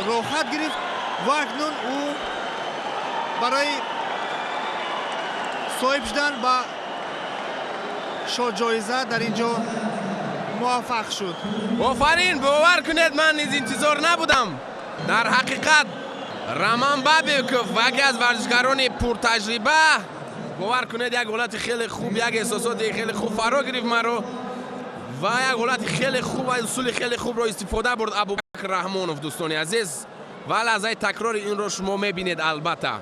Роҳат гирифт ва акнун ӯ барои соҳиб шудан ба шоҳҷоиза дар ин ҷо муваффақ шуд. Офарин, бовар кунед, ман низ интизор набудам. Дар ҳақиқат Роман Бабеков, яке аз варзишгарони пуртаҷриба, бовар кунед, як ҳолати хеле хуб, як эҳсосоти хеле хуб фаро гирифт маро ва як ҳолати хеле хуб ва усули хеле хубро истифода бурд Абубакр Раҳмонов, дӯстони азиз. Ва лаҳзаи такрори инро шумо мебинед албатта.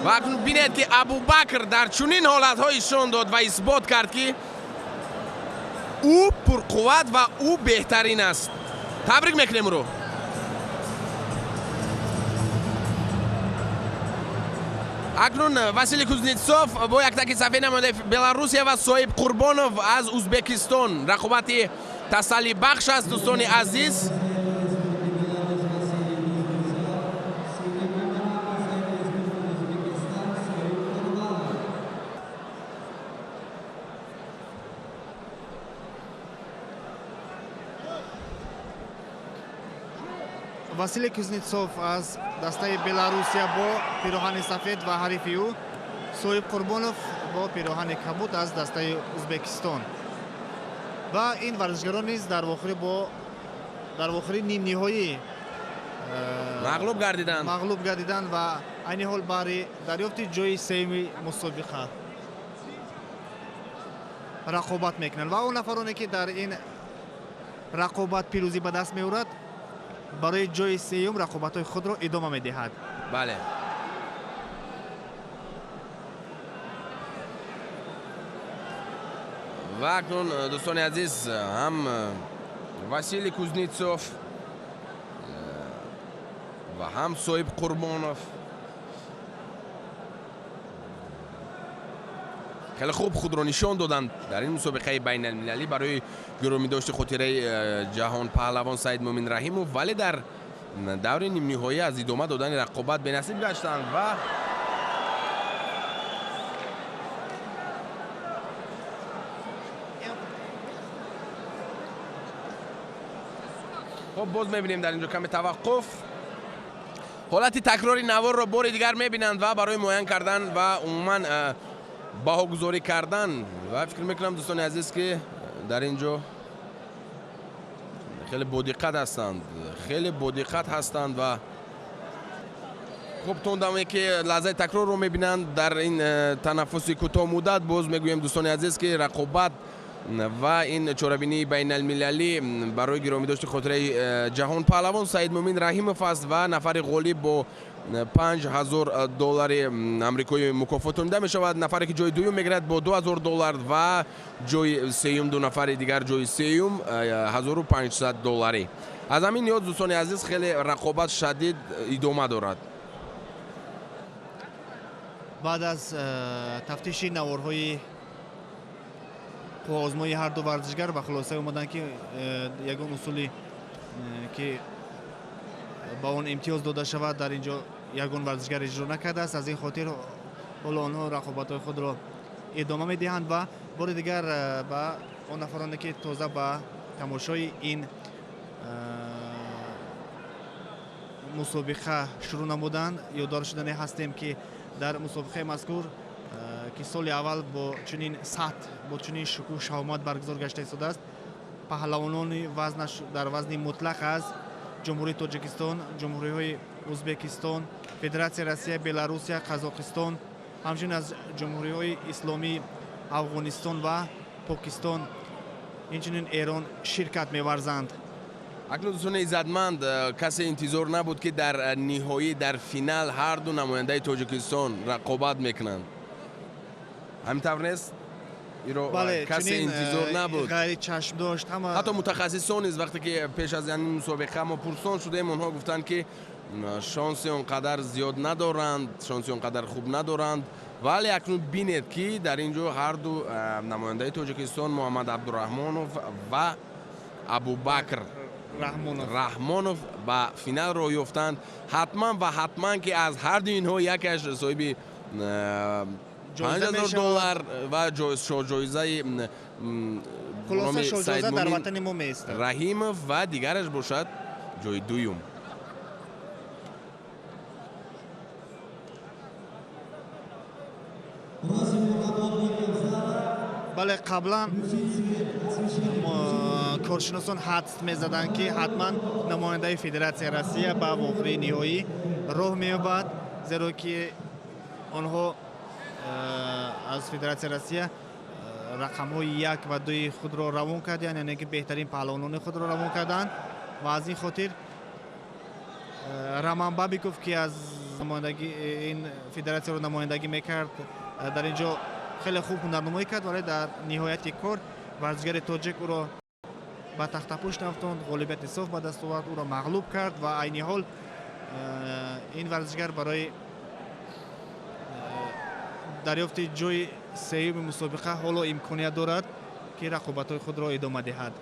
Ва акнун бинед, ки Абубакр дар чунин ҳолатҳо ишон дод ва исбот кард, ки ӯ пурқувват ва ӯ беҳтарин аст. Табрик мекунем ӯро. Акнун Василий Кузнецов бо яктаки сафед, намояндаи Беларусия, ва Соҳиб Қурбонов аз Узбекистон. Рақобати тасаллибахш аст, дӯстони азиз. Василий Кузнецов аз дастаи Беларусия бо пироҳани сафед ва ҳарифи ӯ Соҳиб Қурбонов бо пироҳани кабуд аз дастаи Узбекистон. Ва ин варзишгарон низ дар вохӯрӣ бо дар вохӯрии нимниҳоӣ мағлуб гардиданд. Мағлуб гардиданд ва айни ҳол баҳри дарёфти ҷои сеюми мусобиқа рақобат мекунанд ва он нафароне, ки дар ин рақобат пирӯзӣ ба даст меорад, барои ҷои сеюм рақобатҳои худро идома медиҳад. Бале. Ва акнун, дӯстони азиз, ҳам Василий Кузнецов ва ҳам Соҳиб Қурбонов хеле хуб худро нишон доданд дар ин мусобиқаи байналмилалӣ барои гиромӣ дошти хотираи ҷаҳон паҳлавон Саид Муъмин Раҳимов, вале дар даври нимниҳоӣ аз идома додани рақобат бенасиб гаштанд. Ва хуб, боз мебинем, дар ин ҷо каме таваққуф, ҳолати такрори наворро бори дигар мебинанд ва барои муайян кардан ва умуман баҳогузорӣ кардан. Ва фикр мекунам, дӯстони азиз, ки дар ин ҷо хеле бодиққат ҳастанд, хеле бодиққат ҳастанд. Ва хуб, то даме ки лаҳзаи такрорро мебинанд, дар ин танаффуси кӯтоҳмуддат боз мегӯем, дӯстони азиз, ки рақобат ва ин чорабинии байналмилалӣ барои гиромӣ дошти хотираи ҷаҳон паҳлавон Саид Муъмин Раҳимов аст ва нафари ғолиб бо 5000 доллари амрикоӣ мукофотонида мешавад, нафаре ки ҷои дуюм мегирад бо 2000 доллар ва ҷои сеюм, ду нафари дигар ҷои сеюм 1500 долларӣ. Аз ҳамин ниҳоз, дӯстони азиз, хеле рақобат шадид идома дорад. Баъд аз тафтиши наворҳои қувваозмоии ҳарду варзишгар ба хулосае омаданд, ки ягон усули, ки ба он имтиёз дода шавад, дар ин ҷо ягон варзишгар иҷро накардааст. Аз ин хотир ҳоло онҳо рақобатҳои худро идома медиҳанд. Ва бори дигар ба он нафароне, ки тоза ба тамошои ин мусобиқа шурӯъ намуданд, ёддор шудане ҳастем, ки дар мусобиқаи мазкур, ки соли аввал бо чунин сатҳ, бо чунин шукӯҳ шаҳомат баргузор гашта истодааст, паҳлавонони вазнаш дар вазни мутлақ аз Ҷумҳурии Тоҷикистон, ҷумҳуриҳои Узбекистон, Федератсияи Россия, Беларусия, Қазоқистон, ҳамчунин аз ҷумҳуриҳои исломии Афғонистон ва Покистон, инчунин Эрон ширкат меварзанд. Акнун, дӯстони иззатманд, касе интизор набуд, ки дар ниҳоӣ, дар финал ҳарду намояндаи Тоҷикистон рақобат мекунанд. Ҳамин тавр нест? Иро касе интизор набуд. Ғайричашм дошт ҳама. Ҳатто мутахассисон низ, вақте ки пеш аз ин мусобиқа мо пурсон шудем, онҳо гуфтанд, ки шонси он қадар зиёд надоранд, шонси он қадар хуб надоранд. Вале акнун бинед, ки дар ин ҷо ҳарду намояндаи Тоҷикистон, Муҳаммад Абдураҳмонов ва Абубакр Раҳмонов, ба финал роҳ ёфтанд. Ҳатман ва ҳатман, ки аз ҳарду инҳо якеаш соҳиби 5000 доллар ва шоҳҷоизаи Раҳимов ва дигараш бошад ҷои дуюм. Бале, қаблан коршиносон ҳадс мезаданд, ки ҳатман намояндаи Федератсияи Россия ба вохӯрии ниҳоӣ роҳ меёбад, зеро ки онҳо аз Федератсияи Россия рақамҳои 1 ва 2 худро равон карданд, яъне ки беҳтарин паҳлавонони худро равон карданд ва аз ин хотир Роман Бабиков, ки аз намояндагӣ ин федератсияро намояндагӣ мекард, дар ин ҷо хеле хуб ҳунарнамоӣ кард, вале дар ниҳояти кор варзишгари тоҷик ӯро ба тахтапӯш нафтонд, ғолибияти соф ба даст овард, ӯро мағлуб кард ва айни ҳол ин варзишгар барои дарёфти ҷои сеюми мусобиқа ҳоло имконият дорад, ки рақобатҳои худро идома диҳад.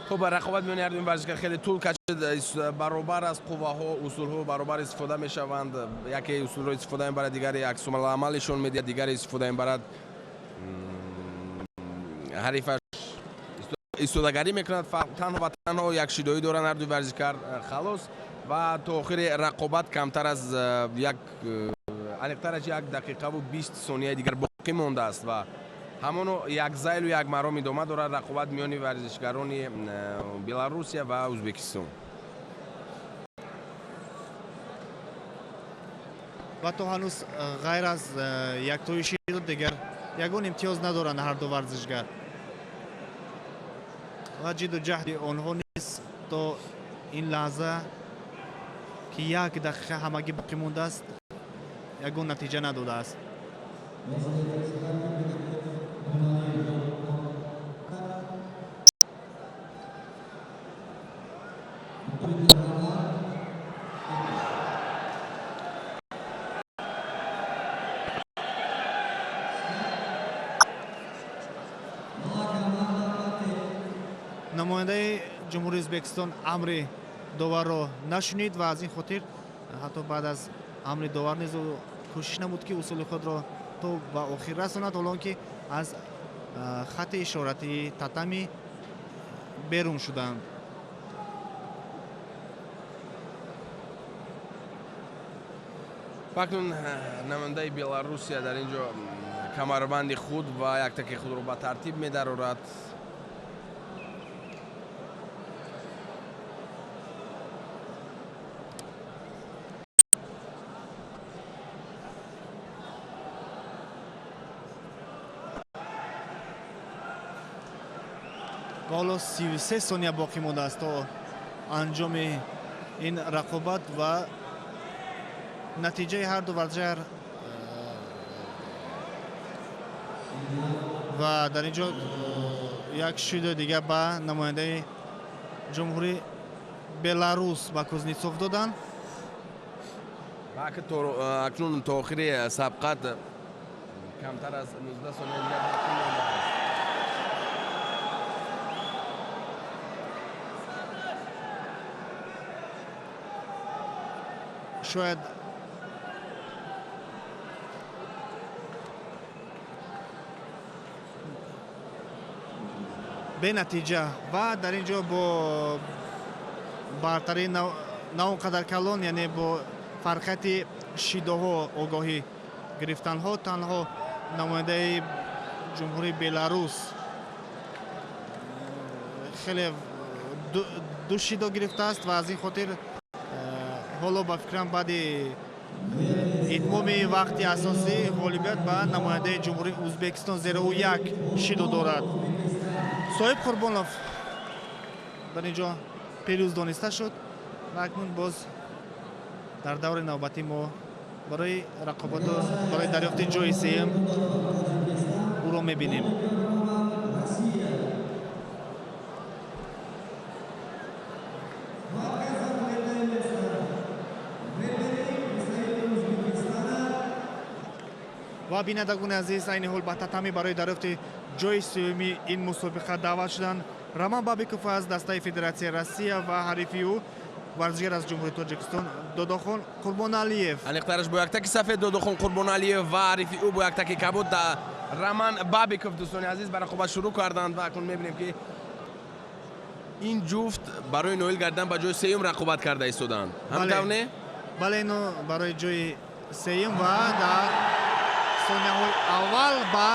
Хуб, рақобат миёни ҳар дуи варзишгар хеле тӯл кашид. Баробар аз қувваҳо, усулҳо баробар истифода мешаванд. Яке усулро истифода мебарад, дигаре аксуламалишон медиҳад, дигаре истифода мебарад. Ҳарифаш истодагарӣ мекунад, танҳо ва танҳо як шидоӣ доранд ҳар дуи варзишгар, халос. Ва то охири рақобат камтар аз як, аниқтараш 1 дақиқаву 20 сонияи дигар боқӣ мондааст ва ҳамоно як зайлу як маром идома дорад рақобат миёни варзишгарони Беларусия ва Ӯзбекистон. Ва то ҳанӯз ғайр аз яктои шидо дигар ягон имтиёз надоранд ҳар ду варзишгар ва ҷидду ҷаҳди онҳо низ то ин лаҳза, ки 1 дақиқа ҳамагӣ боқӣ мондааст, ягон натиҷа надодааст. Намояндаи Ҷумҳурии Ӯзбекистон амри доварро нашунид ва аз ин хотир ҳатто баъд аз амри довар низ ӯ кӯшиш намуд, ки усули худро то ба охир расонад, ҳолон ки аз хати ишоратии татами берун шуданд. Акнун намояндаи Беларусия дар ин ҷо камарбанди худ ва яктаки худро ба тартиб медарорад. Ва ҳоло 33 сония боқӣ мондааст то анҷоми ин рақобат ва натиҷаи ҳар ду варзишгар ва дар ин ҷо як шидо дигар ба намояндаи Ҷумҳурии Беларус ба Кузнецов доданд. Акнун то охири сабқат камтар аз 19 сония дигар боқӣ мондааст. Шояд бенатиҷа ва дар ин ҷо бо бартарии на он қадар калон, яъне бо фарқияти шидоҳо огоҳӣ гирифтанҳо, танҳо намояндаи Ҷумҳурии Беларус хеле ду шидо гирифтааст ва аз ин хотир ҳоло ба фикрам баъди итмоми вақти асосӣ ғолибият ба намояндаи Ҷумҳурии Ӯзбекистон, зеро ӯ як шидо дорад. Соҳиб Қурбонов дар ин ҷо пирӯз дониста шуд ва акнун боз дар даври навбатӣ мо барои рақобату барои дарёфти ҷои сеюм ӯро мебинем. Ва бинандагони азиз, айни ҳол ба татами барои дарёфти ҷои сеюми ин мусобиқа даъват шуданд Роман Бабиков аз дастаи Федератсияи Россия ва ҳарифи ӯ варзишгар аз Ҷумҳурии Тоҷикистон Додохон Қурбоналиев. Аниқтараш бо яктаки сафед Додохон Қурбоналиев ва ҳарифи ӯ бо яктаки кабуд Роман Бабиков. Дӯстони азиз, ба рақобат шурӯъ карданд ва акнун мебинем, ки ин ҷуфт барои ноил гардан ба ҷои сеюм рақобат карда истодаанд. Ҳамин тавр не? Бале, ино барои ҷои сеюм ва дар сонияҳои аввал ба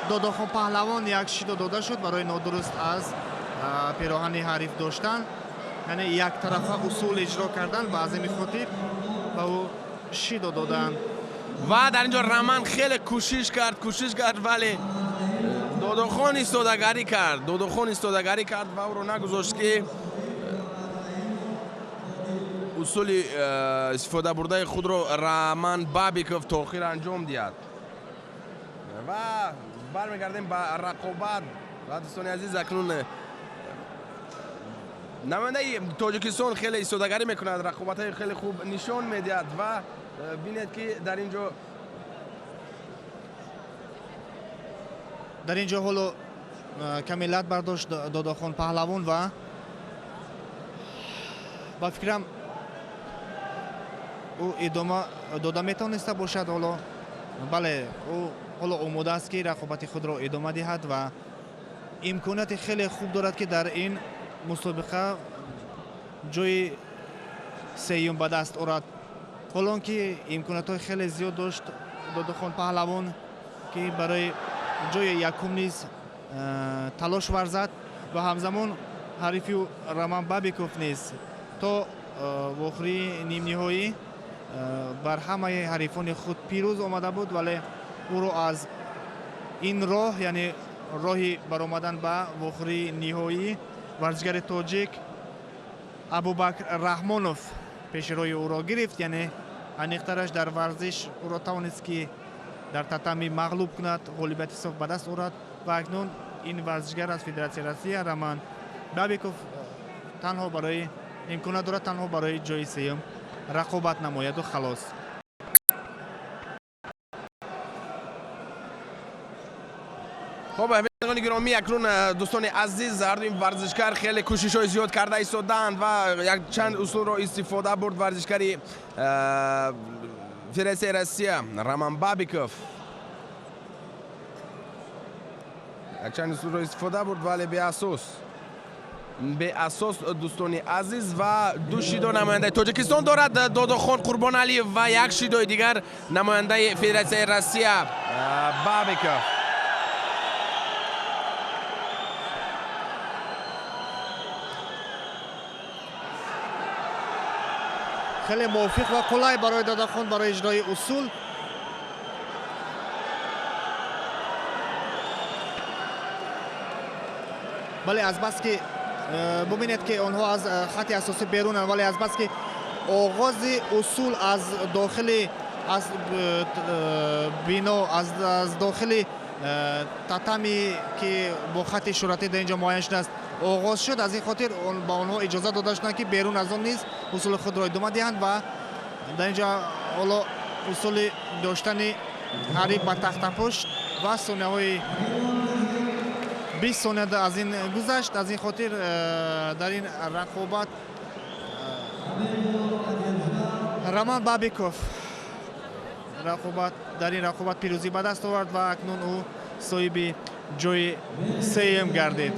Додохон Паҳлавон як шидо дода шуд барои нодуруст аз пироҳани ҳариф доштан, яъне яктарафа усул иҷро кардан ва аз ин хотир ба ӯ шидо доданд. Ва дар ин ҷо Раман хеле кӯшиш кард, вале Додохон истодагарӣ кард. Додохон истодагарӣ кард ва ӯро нагузошт, ки усули истифода бурдаи худро Раман Бабиков то охир анҷом диҳад. Ва бармегардем ба рақобат. Ва дӯстони азиз, акнун намояндаи Тоҷикистон хеле истодагарӣ мекунад, рақобатҳои хеле хуб нишон медиҳад ва бинед, ки дар ин ҷо дар ин ҷо ҳоло каме лат бардошт Додохон Паҳлавон ва ба фикрам ӯ идома дода метавониста бошад. Ҳоло бале, ӯ ҳоло омода аст, ки рақобати худро идома диҳад ва имконияти хеле хуб дорад, ки дар ин мусобиқа ҷои сеюм ба даст орад. Ҳолон ки имкониятҳои хеле зиёд дошт Додохон Паҳлавон, ки барои ҷои якум низ талош варзад ва ҳамзамон ҳарифи Роман Бабиков низ то вохӯрии нимниҳоӣ бар ҳамаи ҳарифони худ пирӯз омада буд, вале ӯро аз ин роҳ, яъне роҳи баромадан ба вохӯрии ниҳоӣ, варзишгари тоҷик Абубакр Раҳмонов пеши роҳи ӯро гирифт. Яъне аниқтараш дар варзиш ӯро тавонист, ки дар татами мағлуб кунад, ғолибияти соф ба даст орад ва акнун ин варзишгар аз Федератсияи Россия Роман Бабиков танҳо барои имконият дорад танҳо барои ҷои сеюм рақобат намояду халос. Хуб, бинандагони гиромӣ, акнун дӯстони азиз, ҳарду ин варзишкар хеле кӯшишҳои зиёд карда истодаанд ва якчанд усулро истифода бурд варзишкари Федератсияи Россия Роман Бабиков. Якчанд усулро истифода бурд, вале беасос. Беасос, дӯстони азиз, ва ду шидо намояндаи Тоҷикистон дорад Додохон Қурбоналиев ва як шидои дигар намояндаи Федератсияи Россия Бабиков. Хеле мувофиқ ва қулай барои Додахон барои иҷрои усул. Бале, азбаски бубинед, ки онҳо аз хати асосӣ берунанд, вале азбаски оғози усул аз дохили аз бино, аз дохили татами, ки бо хати шӯҳратӣ дар ин ҷо муайян шудааст, оғоз шуд, аз ин хотир ба онҳо иҷоза дода шуданд, ки берун аз он низ усули худро идома диҳанд. Ва дар ин ҷо ҳоло усули доштани ҳариф ба тахтапушт ва сонияҳои 20 сония аз ин гузашт. Аз ин хотир дар ин рақобат Роман Бабиков дар ин рақобат пирӯзӣ ба даст овард ва акнун ӯ соҳиби ҷои сеюм гардид.